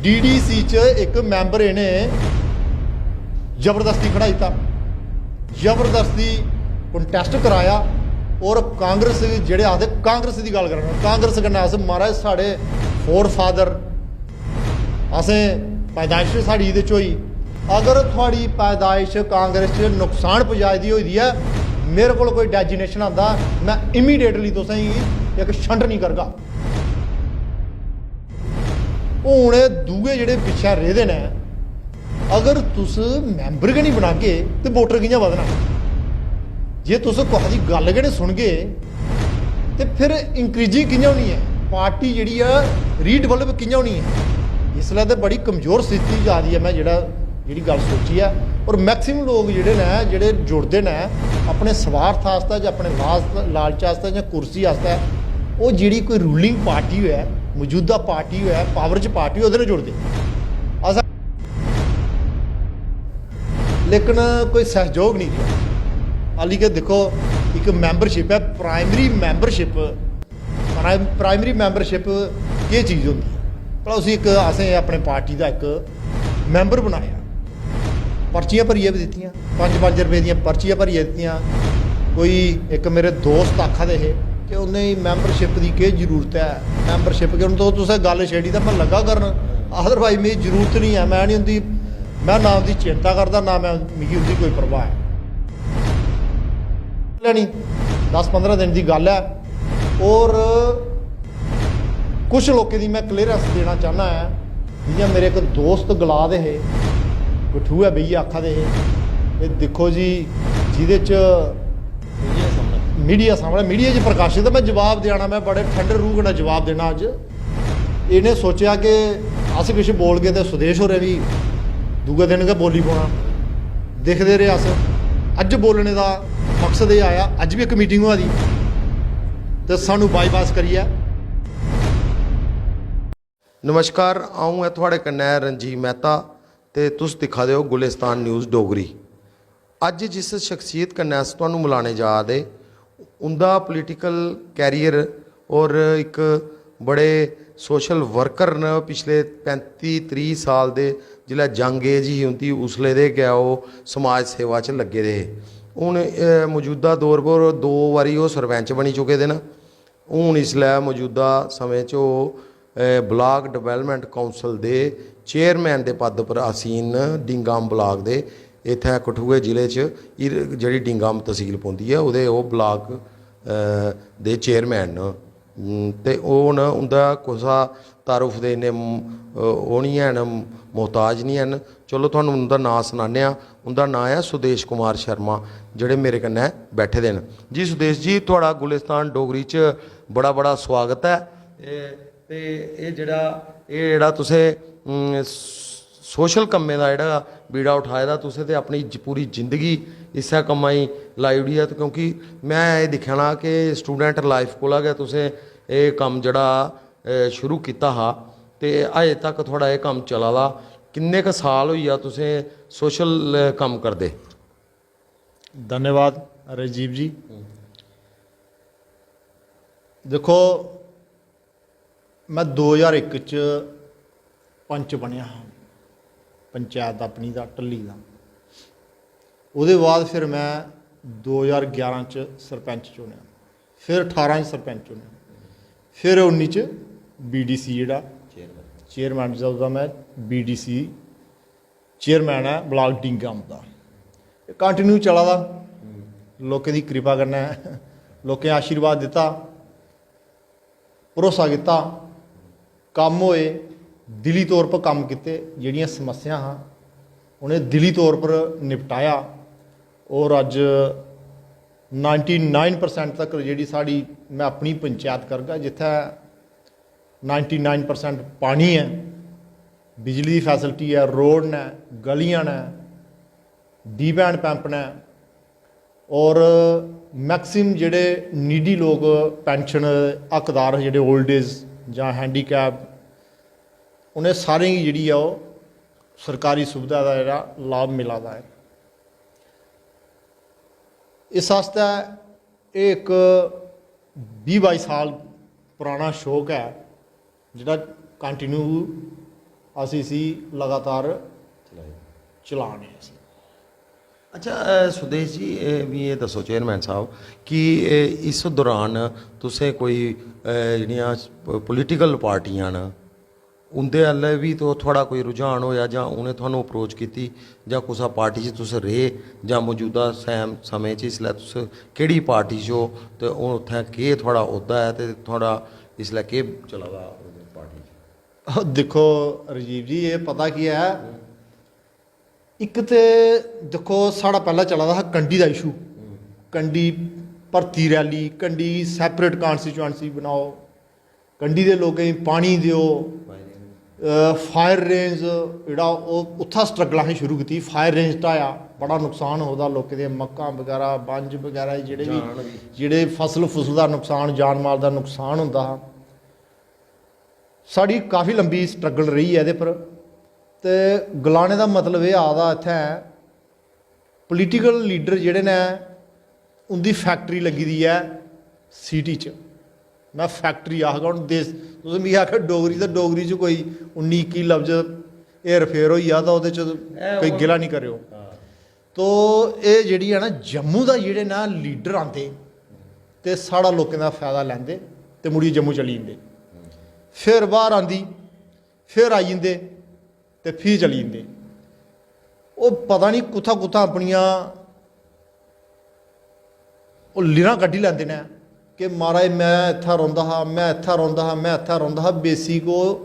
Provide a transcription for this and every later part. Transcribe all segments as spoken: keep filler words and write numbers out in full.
DDC च इक member इ'नें जबरदस्ती खड़ाई दित्ता, जबरदस्ती कंटेस्ट कराया। और कांग्रेस, जेह्ड़े आखदे कांग्रेस दी गल्ल करा ना, कांग्रेस कन्नै अस, महाराज, साढ़े फोर फादर, असें पैदाइश साढ़ी एह्दे च होई। अगर थुआढ़ी पैदाइश कांग्रेस च नुकसान पजाई दी होई दी ऐ, मेरे कोल कोई डेजिग्नेशन आंदा, में इमीडिएटली तुसेंगी इक छंड निं करगा। हून एह् दूए जेह्ड़े पिच्छें रेह्दे न, अगर तुस मैंबर गै निं बनागे ते वोटर कि'यां बधना? जे तुस कुसै दी गल्ल गै निं सुनगे ते फिर इंक्रीजिंग कि'यां होनी ऐ? पार्टी जेह्ड़ी ऐ रीडेवलप कि'यां होनी ऐ? इसलै ते बड़ी कमजोर स्थिति च जा दी ऐ। में जेह्ड़ा, जेह्ड़ी गल्ल सोची ऐ, और मैक्सिमम लोक जेह्ड़े न, जेह्ड़े जुड़दे न अपने स्वार्थ आस्तै जां अपने लास-, लालच आस्तै जां कुर्सी आस्तै, ओह् जेह्ड़ी कोई रूलिंग पार्टी होऐ, मौजूदा पार्टी होऐ, पावर च पार्टी होऐ, ओह्दे नै जुड़दे। अस, लेकिन कोई सैहयोग निं रेहा। हाली के दिक्खो, इक मैंबरशिप ऐ, primary membership, prime-, primary membership केह् चीज होंदी ऐ? भला उसी इक, असें अपने पार्टी दा इक मैंबर बनाया, पर्चियां भरियै बी दित्तियां, पंज पंज रपेऽ दियां पर्चियां भरियै दित्तियां। कोई इक मेरे दोस्त आखा दे हे कि उ'नें गी मैंबरशिप दी केह् जरूरत ऐ, मैंबरशिप केह्? हून तो तुसें गल्ल छेड़ी तां में लग्गा करन, अदरवाइज मिगी जरूरत निं ऐ, में निं उं'दी, में ना उं'दी चिंता करदा, ना में, मिगी उं'दी कोई परवाह ऐ। लैनी, दस पंदरां दिन दी गल्ल ऐ। और कुछ लोकें दी में क्लीयरेंस देना चाहना ऐ, जि'यां मेरे इक दोस्त गला दे हे, कठुऐ बेहियै आखा दे हे, "एह् दिक्खो जी, जेह्दे च मीडिया सामनै, मीडिया च प्रकाशत ऐ, में जवाब देना, में बड़े ठंडे रूह कन्नै जवाब देना अज्ज।" इ'नें सोचेआ कि अस किश बोलगे ते सुदेश होरें बी दूए दिन गै बोली पौना। दिखदे रेह् अस। अज्ज बोलने दा मकसद एह् आया, अज्ज बी इक मीटिंग होआ दी ते सानू बाईपास करियै। नमस्कार, अ'ऊं ऐ थुआढ़े कन्नै रंजीव मेहता ते तुस दिक्खा दे ओ गुलिस्तान न्यूज़ डोगरी। अज्ज जिस शख्सियत कन्नै अस तुहानू मलाने जा दे, उं'दा पॉलिटिकल कैरियर और इक बड़े सोशल वर्कर न। पिछले पैंती त्रीह् साल दे, जिसलै यंग एज ही उं'दी, उसलै दे गै ओह् समाज सेवा च लग्गे दे हे। हून, अ, मौजूदा दौर पर दो बारी ओह् सरपैंच बनी चुके दे न। हून इसलै मौजूदा समें च ओह्, अ, ब्लाक डेवलपमेंट काउंसिल दे चेयरमैन दे पद पर आसीन न, डिंगाम ब्लाक दे। इत्थै कठुए जिले च इर-, जेह्ड़ी डिंगाम तसील पौंदी ऐ, ओह्दे ओह् ब्लाक, अ, दे चेयरमैन न। उम, ते ओह् न, उं'दा कुसा तारुफ दे इन्ने, उम, अ, ओह् निं हैन, मोहताज निं हैन। चलो, तुहानू उं'दा नांऽ सनाने आं। उं'दा नांऽ ऐ सुदेश कुमार शर्मा, जेह्ड़े मेरे कन्नै बैठे दे न। जी सुदेश जी, थुआढ़ा गुलिस्तान डोगरी च बड़ा बड़ा सुआगत ऐ। ए, ते एह् जेह्ड़ा, एह् जेह्ड़ा तुसें, उम, स-, सोशल कम्में दा जेह्ड़ा बीड़ा उठाए दा तुसें, ते अपनी ज-, पूरी जिंदगी इस्सै कम्मा गी लाई ओड़ी ऐ। ते क्योंकि में एह् दिक्खेआ ना कि स्टूडेंट लाइफ कोला गै तुसें एह् कम्म जेह्ड़ा, अ, शुरू कीता हा, ते अजें तक थुआढ़ा एह् कम्म चला दा। किन्ने क साल होई गेआ तुसें सोशल, अ, कम्म करदे? धन्यवाद राजीव जी। दिक्खो, में दो ज्हार इक च पंच बनेआ हा, पंचैत अपनी दा, ढल्ली दा। ओह्दे बाद फिर में दो ज्हार ग्यारह च सरपैंच चुनेआ, फिर ठारां च सरपैंच चुनेआ, फिर उन्नी च बीडीसी जेह्ड़ा चेयरमैन। चेयरमैन दा में बीडीसी चेयरमैन ऐ ब्लाक डिंगाम दा। एह् कंटिन्यू चला दा। लोकें दी किरपा कन्नै, लोकें आशीर्वाद दित्ता, भरोसा कीता, कम्म होए, दिली तौर पर कम्म कीते, जेह्ड़ियां समस्यां हां उ'नें दिली तौर पर निपटाया। और अज्ज नाइंटी नाइन परसेंट तक जेह्ड़ी साढ़ी, में अपनी पंचैत करगा, जित्थै नाइंटी नाइन परसेंट पानी ऐ, बिजली दी फैसिलिटी ऐ, रोड न, गलियां न, डीप हैंड पंप न, और मैक्सिमम जेह्ड़े नीडी लोक, पेंशन हकदार, जेह्ड़े ओल्ड एज जां हैंडीकैप, उ'नें सारें गी जेह्ड़ी ऐ ओह् सरकारी सुविधा दा जेह्ड़ा लाभ मिला दा ऐ। इस आस्तै एह् इक बीह् बाई साल पराना शौक ऐ, जेह्ड़ा कंटिन्यू अस इसी लगातार चला ने आं। अच्छा, अ, सुदेश जी, एह्, मिगी एह् दस्सो चेयरमैन साहब कि एह्, इस दौरान तुसें कोई, अ, जेह्ड़ियां पोलिटिकल पार्टियां न, उं'दे अल्ल बी तो थुआढ़ा कोई रुझान होएआ जां उ'नें थुहानू अप्रोच कीती जां कुसै पार्टी च तुस रेह् जां मौजूदा सैम समें च इसलै तुस केह्ड़ी पार्टी च ओ ते हून उत्थै केह् थुआढ़ा औह्दा ऐ ते थुआढ़ा इसलै केह् चला दा पार्टी च? दिक्खो राजीव जी, एह् पता केह् ऐ, इक ते दिक्खो, साढ़ा पैह्ला चला दा हा कंडी दा इशू। कंडी भर्ती रैली, कंडी सैपरेट कॉन्स्टिट्यूएंसी बनाओ, कंडी दे लोकें गी पानी देओ। फायर रेंज जेह्ड़ा, ओह् उत्थां स्ट्रगल असें शुरू कीती। फायर रेंज ढाया, बड़ा नुकसान होदा लोकें दे, मक्कां बगैरा, बंज बगैरा, जेह्ड़े बी जेह्ड़े फसल फुसल दा नुकसान, जान माल दा नुकसान होंदा हा। साढ़ी काफ़ी लंबी स्ट्रगल रेही ऐ एह्दे पर। ते गलाने दा मतलब एह् आ दा इत्थै, पोलिटिकल लीडर जेह्ड़े न, उं'दी फैक्टरी लग्गी दी ऐ सिटी च। में फैक्टरी आखगा, हून देस, तुस मिगी आखो डोगरी, ते डोगरी च कोई उन्नी इक्की लफ्ज हेर फेर होई जा तां ओह्दे च कोई गिला निं करेओ। तो एह् जेह्ड़ी ऐ ना, जम्मू दा जेह्ड़े ना लीडर आंदे ते साढ़ा लोकें दा फायदा लैंदे ते मुड़ियै जम्मू चली जंदे। फिर ब्हार आंदी, फिर आई जंदे ते फ्ही चली जंदे। ओह् पता निं कुत्थां कुत्थां अपनियां ओह् लिरां कड्ढी लैंदे न कि "महाराज, में इत्थै रौंह्दा हा, में इत्थै रौंह्दा हा, में इत्थै रौंह्दा हा।" बेसिक ओह्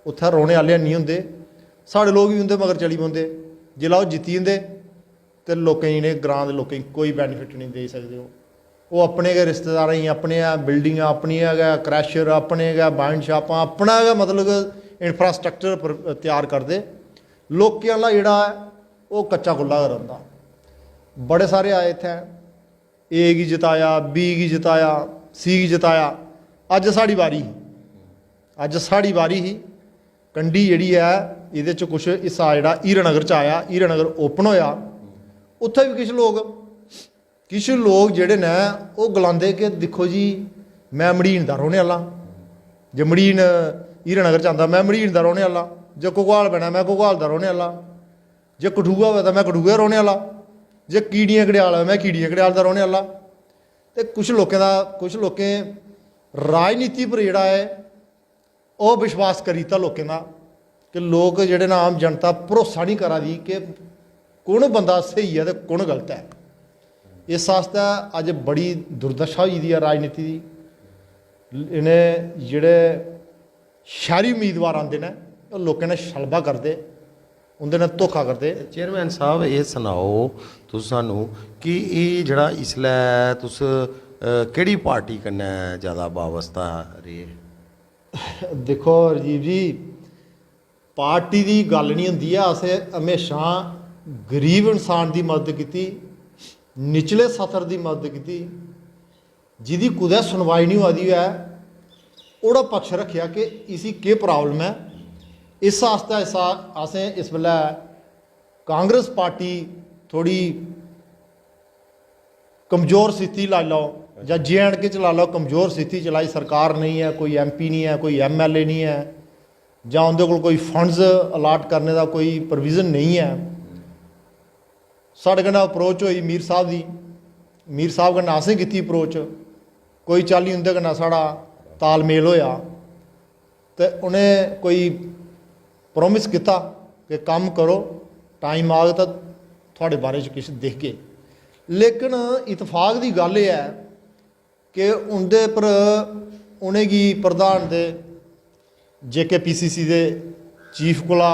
उत्थै रौह्ने आह्ले हैन्नी होंदे। साढ़े लोक बी उं'दे मगर चली पौंदे। जिसलै ओह् जित्ती जंदे ते लोकें गी, इ'नें ग्रांऽ दे लोकें गी कोई बैनिफिट नेईं देई सकदे। ओह् ओह् अपने गै रिश्तेदारें गी, अपने गै बिल्डिंगां, अपनियां गै क्रैशर, अपने गै वाइन शापां, अपना गै, मतलब, इंफ्रास्ट्रक्चर पर त्यार करदे। लोकें आह्ला जेह्ड़ा ऐ, ओह् कच्चा कुल्ला गै रौंह्दा। बड़े सारे आए इत्थै, ए गी जताया, बी गी जताया, सी गी जताया। अज्ज साढ़ी बारी ही, अज्ज साढ़ी बारी ही। कंडी जेह्ड़ी ऐ, एह्दे च कुछ हिस्सा जेह्ड़ा हीरानगर च आया, हीरानगर ओपन होया, उत्थै बी किश लोक, किश लोक जेह्ड़े न, ओह् गलांदे कि "दिक्खो जी, में मड़ीन दा रौह्ने आह्ला, जे मड़ीन हीरानगर च आंदा, में मड़ीन दा रौह्ने आह्ला, जे घगवाल बनै, में घगवाल दा रौह्ने आह्ला, जे कठुआ होऐ तां में कठुआ रौह्ने आह्ला, जे कीड़ियां कड़ेआल होऐ, में कीड़ियां कड़ेआल दा रौह्ने आह्ला।" ते कुछ लोकें दा, कुछ लोकें राजनीति पर जेह्ड़ा ऐ, ओह् विश्वास करी दित्ता लोकें दा कि लोक जेह्ड़े न, आम जनता भरोसा निं करा दी कि कु'न बंदा स्हेई ऐ ते कु'न गलत ऐ। इस आस्तै अज्ज बड़ी दुर्दशा होई दी ऐ राजनीति दी। इ'नें जेह्ड़े शैह्री उम्मीदवार आंदे न, ओह् लोकें ने छलबा करदे, उं'दे ने धोखा करदे। चेयरमैन साहब, एह् सनाओ तुस सानू कि एह् जेह्ड़ा इसलै तुस, अ, केह्ड़ी पार्टी कन्नै ज़्यादा बाबस्ता रेह्? दिक्खो राजीव जी, पार्टी दी गल्ल निं होंदी ऐ। असें म्हेशां गरीब इंसान दी मदद कीती, निचले सतर दी मदद कीती, जिदी कुतै सुनवाई निं होआ दी होऐ, ओह्ड़ा पक्ष रक्खेआ कि इसी केह् प्रॉब्लम ऐ। इस आस्तै इस, असें इस बेल्लै कांग्रेस पार्टी थोह्ड़ी कमजोर स्थिति लाई लैओ, जां जे एंड के च लाई लैओ, कमजोर स्थिति च लाई। सरकार नेईं ऐ, कोई एमपी निं ऐ, कोई एमएलए निं ऐ, जां उं'दे कोल कोई फंड्स अलाट करने दा कोई प्रोविजन नेईं ऐ। साढ़े कन्नै अप्रोच होई मीर साहब दी, मीर साहब कन्नै असें कीती अप्रोच, कोई चाल्ली उं'दे कन्नै साढ़ा तालमेल होएआ। ते उ'नें कोई प्रॉमिस कीता कि कम्म करो, टाइम आग तां थुआढ़े बारे च किश दिखगे। लेकिन इतफाक दी गल्ल एह् ऐ कि उं'दे पर, उ'नेंगी प्रधान दे, जेकेपीसीसी दे चीफ कोला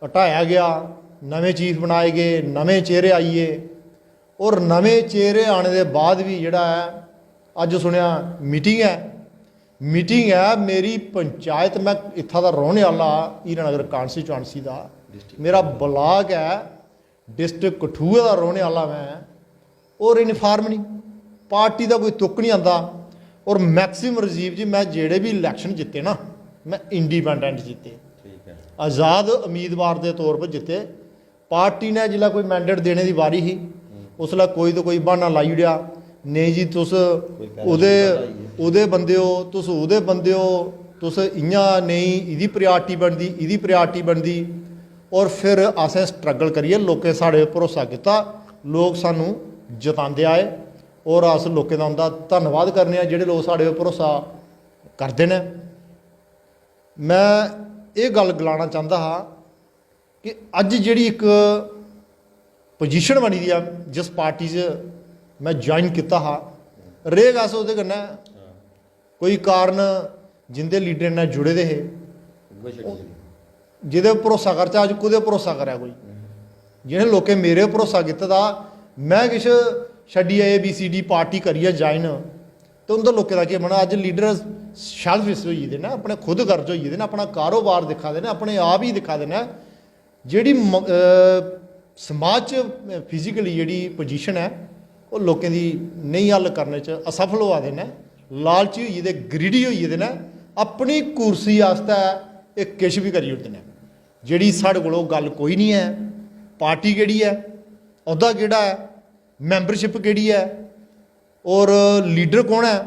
हटाया गेआ, नमें चीफ बनाए गे, नमें चेहरे आई गे। और नमें चेहरे आने दे बाद बी जेह्ड़ा ऐ, अज्ज सुनेआ मीटिंग ऐ, मीटिंग ऐ, मेरी पंचायत, में इत्थां दा रौह्ने आह्ला, हीरानगर कॉन्स्टिट्यूएंसी दा, मेरा ब्लॉक ऐ, डिस्ट्रिक्ट कठुआ दा रौह्ने आह्ला में, और इन्फार्म निं, पार्टी दा कोई तुक निं आंदा। और मैक्सिमम राजीव जी, में जेह्ड़े बी इलैक्शन जित्ते ना, में इंडिपेंडेंट जित्ते, ठीक ऐ। आज़ाद उम्मीदवार दे तौर पर जित्ते। पार्टी ने जिसलै कोई मैंडेट देने दी बारी ही, उसलै कोई तो कोई ब्हाना लाई ओड़ेआ, "नेईं जी, तुस पैराशूट ओह्दे आह्ला आई गेआ। ओह्दे बंदे ओ, तुस ओह्दे बंदे ओ।" तुस इ'यां नेईं, एह्दी प्रायोरिटी बनदी, एह्दी प्रायोरिटी बनदी। और फिर असें स्ट्रगल करियै लोकें साढ़े पर भरोसा कीता, लोक सानू जतांदे आए और अस लोकें दा उं'दा धन्नवाद करने आं जेह्ड़े लोक साढ़े पर भरोसा करदे न। में एह् गल्ल गलाना चांह्दा हा कि अज्ज जेह्ड़ी इक पोजीशन बनी दी ऐ, जिस पार्टी च में ज्वाइन कीता हा, रेह् अस ओह्दे कन्नै कोई कारण जिंदे लीडरें ने जुड़े दे हे, उ'ऐ छड्डी गेदे। जेह्दे पर भरोसा करचै, अज्ज कु'दे पर भरोसा करै कोई? जि'नें लोकें मेरे पर भरोसा कीते दा, में किश छड्डियै A B C D party करियै ज्वाइन, ते उं'दे लोकें दा केह् बनना? अज्ज लीडर सैल्फिश होई गेदे न, अपने खुद गर्ज होई गेदे न, अपना कारोबार दिक्खा दे न, अपने आप ही दिक्खा दे न। जेह्ड़ी म-, अ, समाज च फिजिकली जेह्ड़ी पोजीशन ऐ, ओह् लोकें दी नेईं हल करने च असफल होआ दे न, लालची होई गेदे, ग्रीडी होई गेदे न, अपनी कुर्सी आस्तै एह् किश बी करी ओड़दे न। जेह्ड़ी साढ़े कोल ओह् गल्ल कोई निं ऐ, पार्टी केह्ड़ी ऐ, औह्दा केह्ड़ा ऐ, मैंबरशिप केह्ड़ी ऐ, और लीडर कौन ऐ?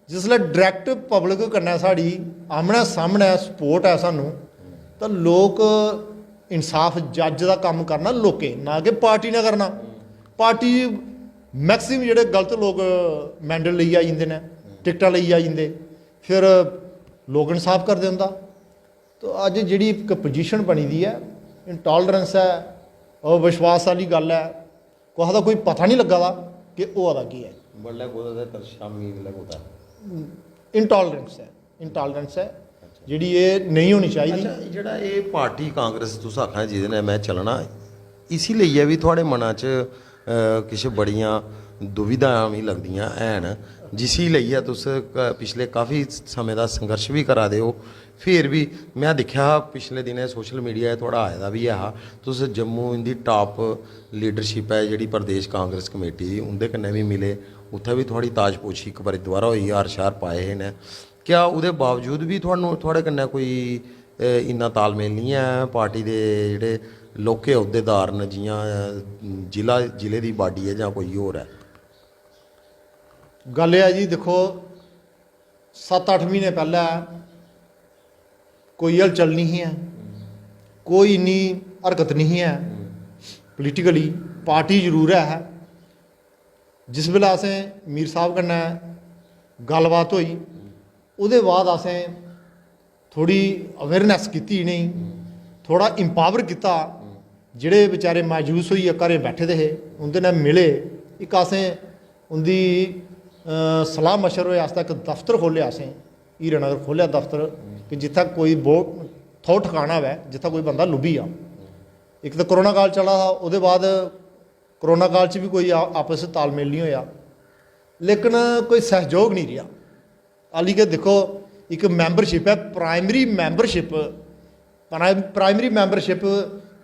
जिसलै डायरैक्ट पब्लिक कन्नै साढ़ी आमनै सामनै सपोर्ट ऐ सानू, तां लोक इंसाफ जज दा कम्म करना लोकें, ना कि पार्टी ने करना। पार्टी मैक्सिमम जेह्ड़े गलत लोक मैंडल लेइयै आई जंदे न, टिकटां लेइयै आई जंदे, फिर लोक इंसाफ करदे उं'दा। तो अज्ज जेह्ड़ी इक पोजीशन बनी दी ऐ, इंटालरेंस ऐ, अविश्वास आह्ली गल्ल ऐ, कुसै दा कोई पता निं लग्गा दा कि होआ दा केह् ऐ। बडलै कुतै ते शामीं बेल्लै कुतै। इंटालरेंस ऐ, इंटालरेंस ऐ, जेह्ड़ी एह् नेईं होनी चाहिदी। अच्छा, जेह्ड़ा एह् पार्टी कांग्रेस तुस आखा दे, जेह्दे नै में चलना, इसी लेइयै बी थुआढ़े मना च, अ, किश बड़ियां दुविधां मिगी लगदियां हैन, जिसी लेइयै तुस क-, पिछले काफी समें दा संघर्ष बी करा दे ओ। फिर बी में दिक्खेआ हा पिछले दिनें सोशल मीडिया च थुआढ़ा आए दा बी ऐ हा, तुस जम्मू इंदी टॉप लीडरशिप ऐ जेह्ड़ी प्रदेश कांग्रेस कमेटी दी, उं'दे कन्नै बी मिले, उत्थै बी थुआढ़ी ताजपोशी इक बारी दोबारा होई, हार शार पाए हे इ'नें। क्या ओह्दे बावजूद बी थुहानू, थुआढ़े कन्नै कोई, ए, इन्ना तालमेल निं ऐ पार्टी दे जेह्ड़े लौह्के अहुदेदार न, जि'यां, ए, जिला, जिले दी बाडी ऐ जां कोई होर ऐ? गल्ल एह् ऐ जी, दिक्खो, सत्त अट्ठ म्हीने पैह्लै कोई हलचल निं ही ऐ, कोई इन्नी हरकत निं ही ऐ। पोलिटिकली पार्टी जरूर ऐ। जिस बेल्लै असें मीर साह्ब कन्नै गल्लबात होई, ओह्दे बाद असें थोह्ड़ी अवेयरनेस कीती इ'नेंगी, थोह्ड़ा एम्पावर कीता। जेह्ड़े बेचारे मायूस होइयै घरें बैठे दे हे, उं'दे नै मिले। इक असें उं'दी, अ, सलाह मशवरे आस्तै इक दफ्तर खोह्लेआ असें, हीरानगर खोह्लेआ दफ्तर, कि जित्थै कोई बो-, थौह् ठकाना होऐ, जित्थै कोई बंदा लुब्भी जा। इक ते कोरोना काल चला दा हा, ओह्दे बाद कोरोना काल च बी कोई आ-, आपस च तालमेल निं होएआ, लेकिन कोई सैह्योग निं रेहा। हाली गै दिक्खो, इक मैंबरशिप ऐ, प्राइमरी मैंबरशिप, प्राइ-, प्राइमरी मैंबरशिप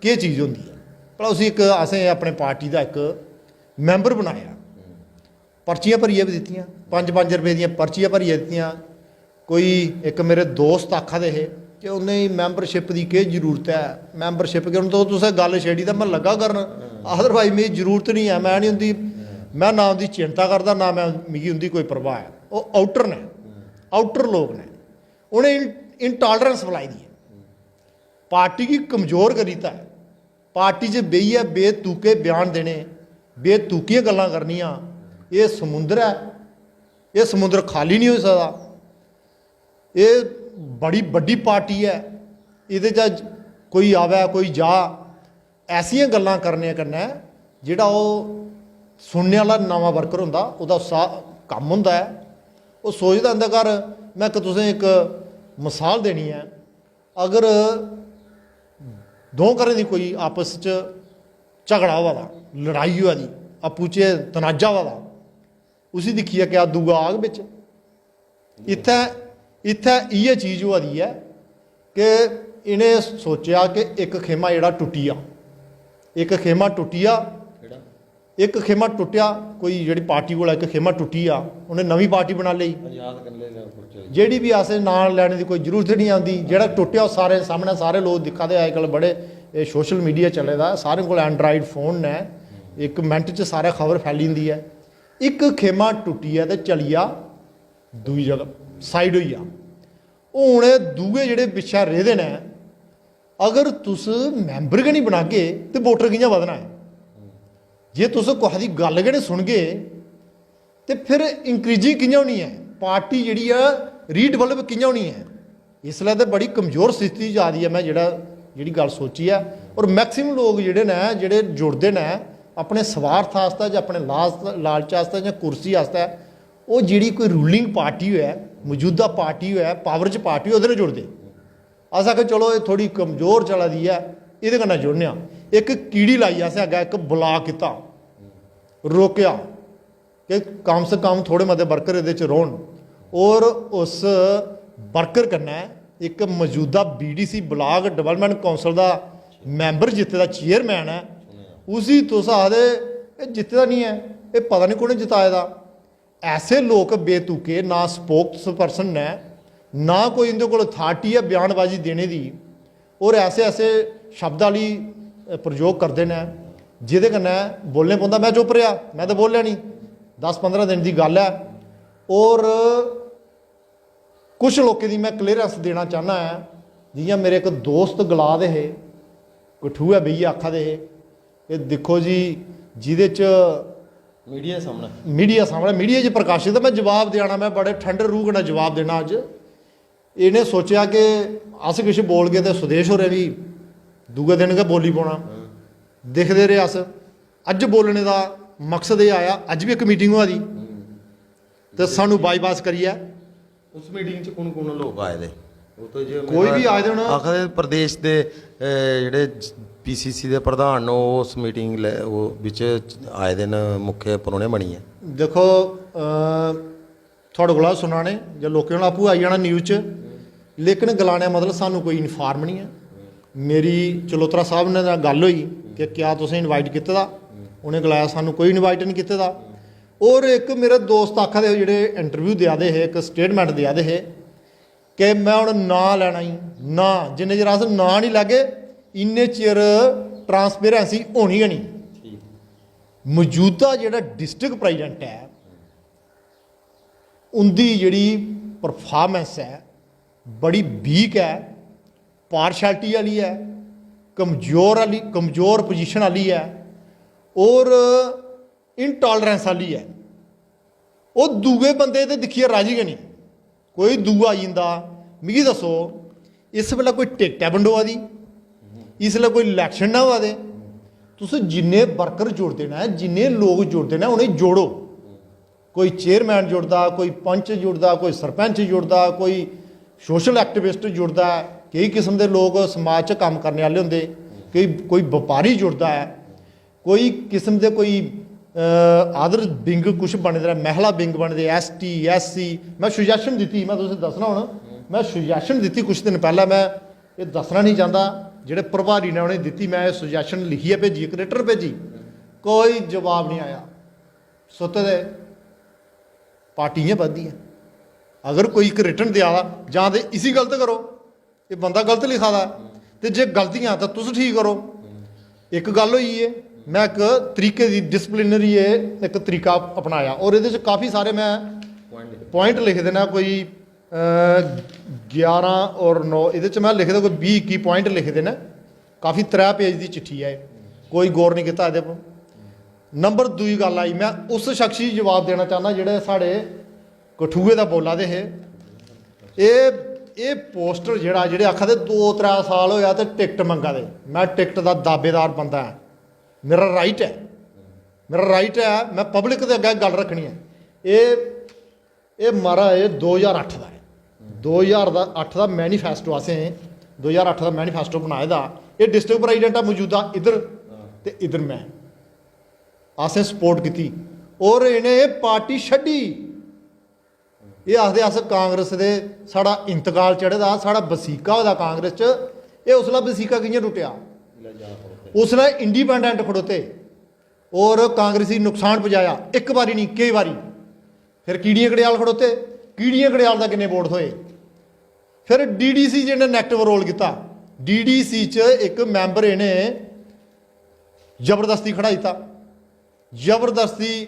केह् चीज होंदी ऐ? भला उसी इक, असें अपने पार्टी दा इक मैंबर बनाया, पर्चियां भरियै बी दित्तियां, पंज पंज रपेऽ दियां पर्चियां भरियै दित्तियां। कोई इक मेरे दोस्त आखा दे हे कि उ'नें गी मैंबरशिप दी केह् जरूरत ऐ, मैंबरशिप केह्, हून तुस, तुसें गल्ल छेड़ी तां में लग्गा करन, अदरवाइज मिगी जरूरत निं ऐ, में निं उं'दी, में ना उं'दी चिंता करदा, ना में, मिगी उं'दी कोई परवाह ऐ। ओह् आउटर न, आउटर लोक न, उ'नें इन-, इंटालरेंस फैलाई दी ऐ, पार्टी गी कमजोर करी दित्ता ऐ। पार्टी च बेहियै बेतुके बयान देने, बेतुकियां गल्लां करनियां, एह् समुंदर ऐ, एह् समुंदर खाल्ली निं होई सकदा। एह् बड़ी बड्डी पार्टी ऐ, एह्दे च कोई आवै, कोई जा, ऐसियां गल्लां करने कन्नै जेह्ड़ा ओह् सुनने आह्ला नमां वर्कर होंदा, ओह्दा उत्साह कम होंदा ऐ। ओह् सोचदा, इं'दे घर, में इक, तुसें इक मसाल देनी ऐ, अगर दो घरें दी कोई आपस च झगड़ा होआ दा, लड़ाई होआ दी, आपूं चें तनाजा होआ दा, उसी दिक्खियै क्या दूआ आग बिच? इत्थै, इत्थै इ'यै चीज होआ दी ऐ कि इ'नें सोचेआ कि इक खेमा जेह्ड़ा टुट्टी जा, इक खेमा टुट्टी जा, इक खेमा टुट्टेआ, कोई जेह्ड़ी पार्टी कोला इक खेमा टुट्टी जा, उ'नें नमीं पार्टी बना लेई। आजाद कल्ले गै उप्पर चली। जेह्ड़ी बी असें नांऽ लैने दी कोई जरूरत निं औंदी, जेह्ड़ा टुट्टेआ ओह् सारे सामनै, सारे लोक दिक्खा दे अजकल, बड़े एह् सोशल मीडिया चले दा, सारें कोल एंड्राइड फोन न, इक मिंट च सारै खबर फैली जंदी ऐ। इक खेमा टुट्टी ऐ ते चली जा दूई जगह, साइड होई जा। हून एह् दूए जेह्ड़े पिच्छें रेह्दे न, अगर तुस मैंबर गै निं बनागे ते वोटर कि'यां बधना ऐ? जे तुस कुसै दी गल्ल गै निं सुनगे ते फिर इंक्रीजिंग कि'यां होनी ऐ? पार्टी जेह्ड़ी ऐ, रीडेवलप कि'यां होनी ऐ? इसलै ते बड़ी कमजोर स्थिति च आ दी ऐ। में जेह्ड़ा, जेह्ड़ी गल्ल सोची ऐ, और मैक्सिमम लोक जेह्ड़े न, जेह्ड़े जुड़दे न अपने स्वार्थ आस्तै जां अपने लास-, लालच आस्तै जां कुर्सी आस्तै, ओह् जेह्ड़ी कोई रूलिंग पार्टी होऐ, मौजूदा पार्टी होऐ, पावर च पार्टी होऐ, ओह्दे नै जुड़दे। अस आखै, "चलो, एह् थोह्ड़ी कमजोर चला दी ऐ, एह्दे कन्नै जुड़ने आं।" इक कीड़ी लाई असें अग्गें, इक ब्लाक कीता, रोकेआ कि कम से कम थोह्ड़े मते वर्कर एह्दे च रौह्न। और उस वर्कर कन्नै इक मौजूदा बीडीसी, ब्लाक डेवलपमेंट काउंसिल दा मैंबर जित्ते दा, चेयरमैन ऐ, उसी तुस आखदे, "एह् जित्ते दा निं ऐ, एह् पता निं कु'न जिताए दा।" ऐसे लोक बेतुके, ना स्पोक्स पर्सन न, ना कोई इं'दे कोल अथॉरिटी ऐ बयानबाजी देने दी, और ऐसे ऐसे शब्द आह्ली, अ, प्रयोग करदे न जेह्दे कन्नै बोलने पौंदा। में चुप्प रेहा, में ते बोलेआ निं, दस पंदरां दिन दी गल्ल ऐ। और कुछ लोकें दी में क्लीयरेंस देना चाह्न्ना ऐ, जि'यां मेरे इक दोस्त गला दे हे, कठुऐ बेहियै आखा दे हे, "एह् दिक्खो जी, जेह्दे च" मीडिया सामनै। मीडिया सामनै, मीडिया च प्रकाशत ऐ, में जवाब देना, में बड़े ठंडे रूह कन्नै जवाब देना अज्ज। इ'नें सोचेआ कि अस किश बोलगे ते सुदेश होरें बी दूए दिन गै बोली पौना। दिखदे रेह् अस। अज्ज बोलने दा मकसद एह् आया, अज्ज बी इक मीटिंग होआ दी ते सानू बाईपास करियै उस मीटिंग च कु'न कु'न लोक आए दे? ओह् तो जे कोई मेरा बी आए दे होन। आखदे प्रदेश दे, अ, जेह्ड़े पीसीसी दे प्रधान न, ओह् उस मीटिंग लै-, ओह् बिच आए दे न मुख्य परौह्ने बनियै। दिक्खो, अ, थुआढ़े कोला सुनाने जां लोकें कोला आपूं आई जाना न्यूज च, लेकिन गलाने दा मतलब सानू कोई इन्फार्म निं ऐ। मेरी चलोत्रा साहब ने गल्ल होई कि क्या तुसें इनवाइट कीते दा? उ'नें गलाया, "सानू कोई इनवाइट निं कीते दा।" और इक मेरे दोस्त आखा दे हे, जेह्ड़े इंटरव्यू देआ दे हे, इक स्टेटमेंट देआ दे हे कि में हून नांऽ लैना ही, नांऽ, जिन्ने चिर अस नांऽ निं लैगे, इन्ने चिर ट्रांसपेरेंसी होनी गै निं। मौजूदा जेह्ड़ा डिस्ट्रिक्ट प्रेजिडेंट ऐ, उं'दी जेह्ड़ी परफार्मेंस ऐ, बड़ी वीक ऐ, पार्शैलिटी आह्ली ऐ, कमजोर आह्ली, कमजोर पोजीशन आह्ली ऐ और इनटालरेंस आह्ली ऐ। ओह् दूए बंदे ते दिक्खियै राजी गै निं। कोई दूआ आई जंदा, मिगी दस्सो, इस बेल्लै कोई टिकट ऐ बंडोआ दी, इसलै कोई इलैक्शन ना होआ दे, तुस जिन्ने वर्कर जुड़दे न, जिन्ने लोक जुड़दे न, उ'नेंगी जोड़ो। कोई चेयरमैन जुड़दा, कोई पंच जुड़दा, कोई सरपंच जुड़दा, कोई सोशल एक्टिविस्ट जुड़दा ऐ। केई किस्म दे लोक समाज च कम्म करने आह्ले होंदे, केई, कोई बपारी जुड़दा ऐ, कोई किस्म दे कोई, अ, अदर विंग कुछ बने दे न, महिला विंग बने दे, एसटी, एससी। में सुजैशन दित्ती, में तुसें दस्सना हून, में सुजैशन दित्ती कुछ दिन पैह्लें, में एह् दस्सना निं चांह्दा, जेह्ड़े प्रभारी ने उ'नेंगी दित्ती, में एह् सुजैशन लिखियै भेजी, इक लेटर भेजी, कोई जवाब निं आया। सुत्ते दे पार्टी इ'यां बधदी ऐ। अगर कोई इक रिटन देआ दा, जां ते इसी गलत करो, एह् बंदा गलत लिखा दा ऐ, ते जे गलतियां तां तुस ठीक करो। इक गल्ल होई एह्, में इक तरीके दी, डिसिप्लिनरी एह् इक तरीका अपनाया, और एह्दे च काफ़ी सारे में पॉइंट लिखे दे न, कोई, अ, ग्यारह और नौ, एह्दे च में लिखे दे कोई बीह् इक्की पॉइंट लिखे दे न। काफ़ी त्रै पेज दी चिट्ठी ऐ एह्, कोई गौर निं कीता एह्दे पर। नंबर दूई गल्ल आई, में उस शख्स गी जवाब देना चाह्न्नां जेह्ड़े साढ़े कठुए दा बोला दे हे। एह्, एह् पोस्टर जेह्ड़ा, जेह्ड़े आखा दे दो त्रै साल होआ ते टिकट मंगा दे। में टिकट दा दावेदार बंदा ऐ, मेरा राइट ऐ, मेरा राइट ऐ, में पब्लिक दे अग्गें गल्ल रक्खनी ऐ। एह्, एह् महाराज दो ज्हार अट्ठ दा ऐ, दो ज्हार दा, अट्ठ दा मैनीफेस्टो असें, दो ज्हार अट्ठ दा मैनीफेस्टो बनाए दा। एह् डिस्ट्रिक्ट प्रेजिडेंट ऐ मौजूदा इद्धर, ते इद्धर में, असें सपोर्ट कीती और इ'नें एह् पार्टी छड्डी। एह् आखदे अस कांग्रेस दे, साढ़ा इंतकाल चढ़े दा, साढ़ा बसीका होए दा कांग्रेस च। एह् उसलै बसीका कि'यां टुट्टेआ? उसलै इंडिपेंडेंट खड़ोते और कांग्रेस गी नुकसान पजाया, इक बारी निं, केई बारी। फिर कीड़ियां कड़ेयाल खड़ोते, कीड़ियां कड़ेयाल दा किन्ने वोट थ्होए? फिर डीडीसी च इ'नें नैगेटिव रोल कीता। डीडीसी च इक मैंबर इ'नें जबरदस्ती खड़ाई दित्ता, जबरदस्ती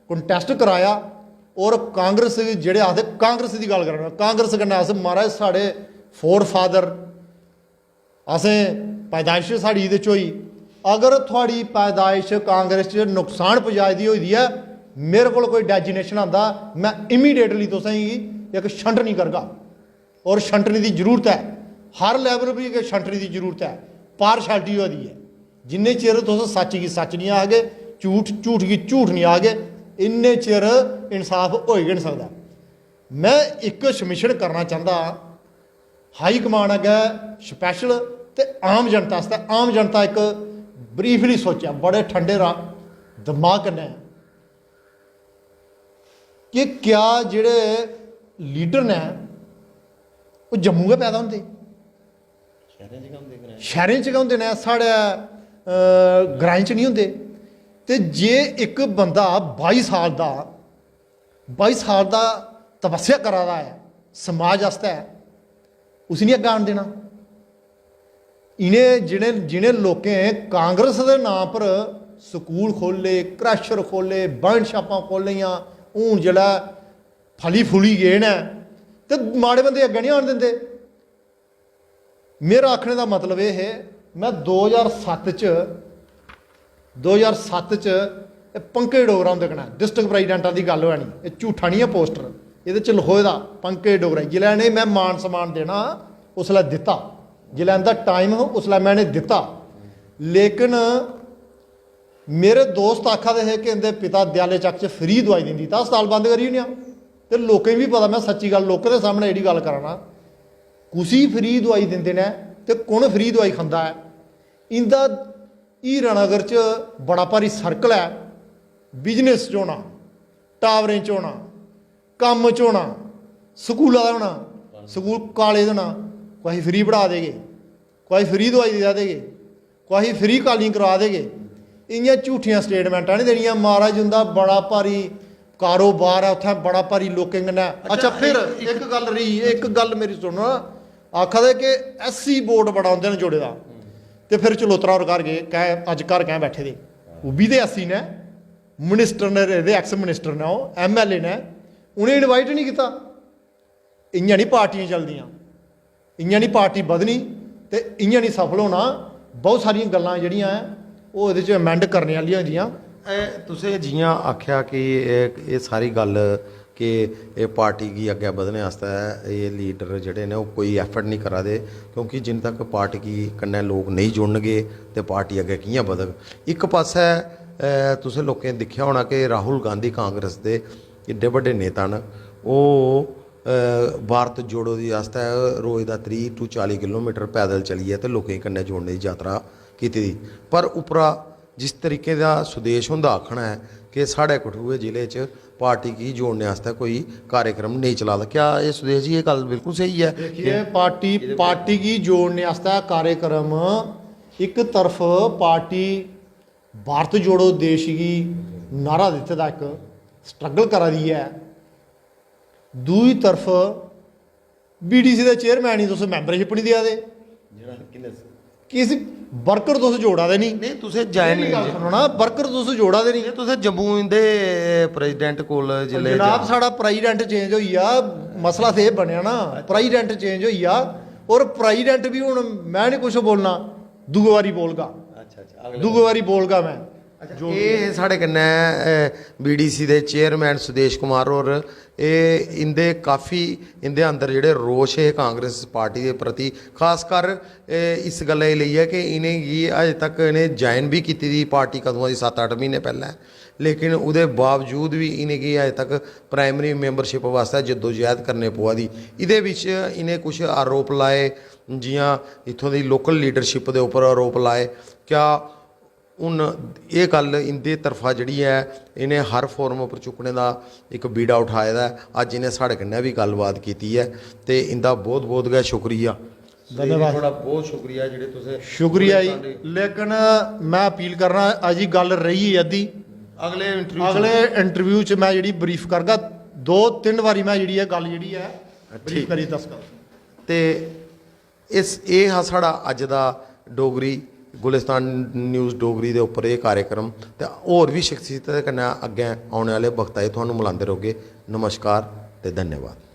कंटेस्ट कराया। और कांग्रेस, जेह्ड़े आखदे कांग्रेस दी गल्ल करना, कांग्रेस कन्नै अस, महाराज, साढ़े फोर फादर, असें पैदाइश साढ़ी एह्दे च होई। अगर थुआढ़ी पैदाइश कांग्रेस च नुकसान पजाई दी होई दी ऐ, मेरे कोल कोई डेजिग्नेशन आंदा, में इमीडिएटली तुसेंगी इक छंटनी करगा। और छंटनी दी जरूरत ऐ, हर लेवल पर गै छंटनी दी जरूरत ऐ। पार्शलिटी होआ दी ऐ। जिन्ने चिर तुस सच्च गी सच्च निं आखगे, झूठ, झूठ गी झूठ निं आखगे, इन्ने चिर इंसाफ होई गै निं सकदा। में इक सबमिशन करना चांह्दा हाई कमान अग्गै स्पैशल, ते आम जनता आस्तै। आम जनता इक ब्रीफली सोचै, बड़े ठंडे रा-, दमाग कन्नै, कि क्या जेह्ड़े लीडर न, ओह् जम्मू गै पैदा होंदे? शैह्रें च गै होंदे ग्राएं च? शैह्रें च गै होंदे न, साढ़े, अ, ग्राएं च निं होंदे। ते जे इक बंदा बाई साल दा, बाई साल दा तपस्या करा दा ऐ समाज आस्तै, उसी निं अग्गें आन देना। इ'नें जि'नें, जि'नें लोकें कांग्रेस दे नांऽ पर स्कूल खोह्ल्ले, क्रैशर खोह्ल्ले, वाइन शापां खोह्ल्लियां, हून जेल्लै फली फुली गे न, ते माड़े बंदे अग्गें निं आन दिंदे। मेरा आखने दा मतलब एह् है, में दो ज्हार सत्त च, दो ज्हार सत्त च एह् पंकज डोगरा हुंदे कन्नै, डिस्ट्रिक्ट प्रेजिडेंट दी गल्ल होआ नी, एह् झूठा निं ऐ पोस्टर, एह्दे च लखोए दा पंकज डोगरा। जिसलै इ'नें में मान सम्मान देना, उसलै दित्ता, जिसलै इं'दा टाइम हा, उसलै में इ'नें दित्ता। लेकिन मेरे दोस्त आखा दे हे कि इं'दे पिता दयाले चक च फ्री दवाई दिंदी, तां अस्पताल बंद करी ओड़ेआ। ते लोकें गी बी पता, में सच्ची गल्ल लोकें दे सामनै जेह्ड़ी गल्ल करा ना, कुसी फ्री दवाई दिंदे न ते कु'न फ्री दवाई खंदा ऐ। इं'दा हीरानगर च बड़ा भारी सर्कल ऐ, बिजनेस च होना, टावरें च होना, कम्म च होना, स्कूला दा होना, स्कूल कालेज दा होना, कुसै फ्री पढ़ा देगे, कुसै फ्री दवाई देआ देगे, कुसै फ्री कालिंग करा देगे। इ'यां झूठियां स्टेटमेंटां निं देनियां। महाराज, उं'दा बड़ा भारी कारोबार ऐ उत्थै, बड़ा भारी लोकें कन्नै। अच्छा, फिर इक गल्ल रेही, इक गल्ल मेरी सुनो, आखा दे कि एससी बोर्ड बड़ा उं'दे ने जुड़े दा, ते फिर चलोत्रा होर घर गे, कैं, अज्ज घर कैं बैठे दे? ओह् बी ते एससी न, मिनिस्टर ने रेह्दे, एक्स मिनिस्टर न, ओह् एमएलए न, उ'नें इनवाइट निं कीता। इ'यां निं पार्टियां चलदियां, इ'यां निं पार्टी बधनी ते इ'यां निं सफल होना। बहुत सारियां गल्लां जेह्ड़ियां ऐ, ओह् एह्दे च अमेंड करने आह्लियां होंदियां। एह् तुसें जि'यां आखेआ कि एह्, एह् सारी गल्ल कि एह् पार्टी गी अग्गें बधने आस्तै एह् लीडर जेह्ड़े न, ओह् कोई एफर्ट निं करा दे, क्योंकि जिन्न तक पार्टी गी कन्नै लोक नेईं जुड़नगे ते पार्टी अग्गें कि'यां बधग? इक पासै, अ, तुसें लोकें दिक्खेआ होना कि राहुल गांधी कांग्रेस दे एड्डे बड्डे नेता न, ओह्, अ, भारत जोड़ो दी आस्तै रोज दा त्रीह् टू चाली किलोमीटर पैदल चलियै ते लोकें कन्नै जोड़ने दी यात्रा कीती दी। पर उप्परा जिस तरीके दा सुदेश हुंदा आखना ऐ कि साढ़े कठुए जिले च पार्टी गी जोड़ने आस्तै कोई कार्यक्रम नेईं चला दा, क्या एह् सुदेश जी, एह् गल्ल बिल्कुल स्हेई ऐ? देखिए, पार्टी, पार्टी गी जोड़ने आस्तै कार्यक्रम, इक तरफ पार्टी भारत जोड़ो देश गी नारा दित्ते दा, इक स्ट्रगल करा दी ऐ, दूई तरफ बीडीसी दे चेयरमैन गी तुस मैंबरशिप निं देआ दे। जेह्ड़ा किन्ने स- किस वर्कर तुस जोड़ा दे निं? नेईं, तुसें ज्वाइन मेरी गल्ल सुनो ना, वर्कर तुस जोड़ा दे निं। जे तुसें जम्मू इंदे प्रेजिडेंट कोल जिसलै जनाब, जा- साढ़ा प्रेजिडेंट चेंज होई गेआ, मसला ते एह् बनेआ ना, प्रेजिडेंट चेंज होई गेआ, और प्रेजिडेंट बी हून में निं कुछ बोलना, दूए बारी बोलगा। अच्छा, अच्छा, अगले दूए बारी बोलगा में। अच्छा, जो बी एह् हे साढ़े कन्नै, अ, बीडीसी दे चेयरमैन सुदेश कुमार होर। एह् इंदे काफी, इंदे अंदर जेह्ड़े रोश हे कांग्रेस पार्टी दे प्रति, खासकर, अ, इस गल्लै गी लेइयै कि इ'नेंगी अजें तक इ'नें ज्वाइन बी कीती दी पार्टी कदुआं दी, सत्त अट्ठ म्हीने पैह्लें, लेकिन ओह्दे बावजूद बी इ'नेंगी अजें तक प्राइमरी मैंबरशिप आस्तै जद्दोजहद करने पवा दी। एह्दे बिच इ'नें कुछ आरोप लाए, जि'यां इत्थूं दी लोकल लीडरशिप दे उप्पर आरोप लाए। क्या हून एह् गल्ल इं'दी तरफा जेह्ड़ी ऐ, इ'नें हर फोरम उप्पर चुक्कने दा इक बीड़ा उठाए दा ऐ। अज्ज इ'नें साढ़े कन्नै बी गल्लबात कीती ऐ ते इं'दा बहुत बहुत गै शुक्रिया। धन्यवाद। थुआढ़ा बहुत शुक्रिया जेह्ड़े तुसें शुक्रिया जी। लेकिन में अपील करना, अजी गल्ल रेही ऐ अद्धी। अगले इंटरव्यू च अगले इंटरव्यू च में जेह्ड़ी ब्रीफ करगा, दो तिन्न बारी में जेह्ड़ी ऐ गल्ल जेह्ड़ी ऐ ब्रीफ ठीक। करियै दसगा। ते इस, एह् हा साढ़ा अज्ज दा डोगरी गुलिस्तान न्यूज़ डोगरी दे उप्पर एह् कार्यक्रम ते होर बी शख्सियतें दे कन्नै अग्गें औने आह्ले वक्त च थुहानूं मलांदे रौह्गे। नमस्कार ते धन्यवाद।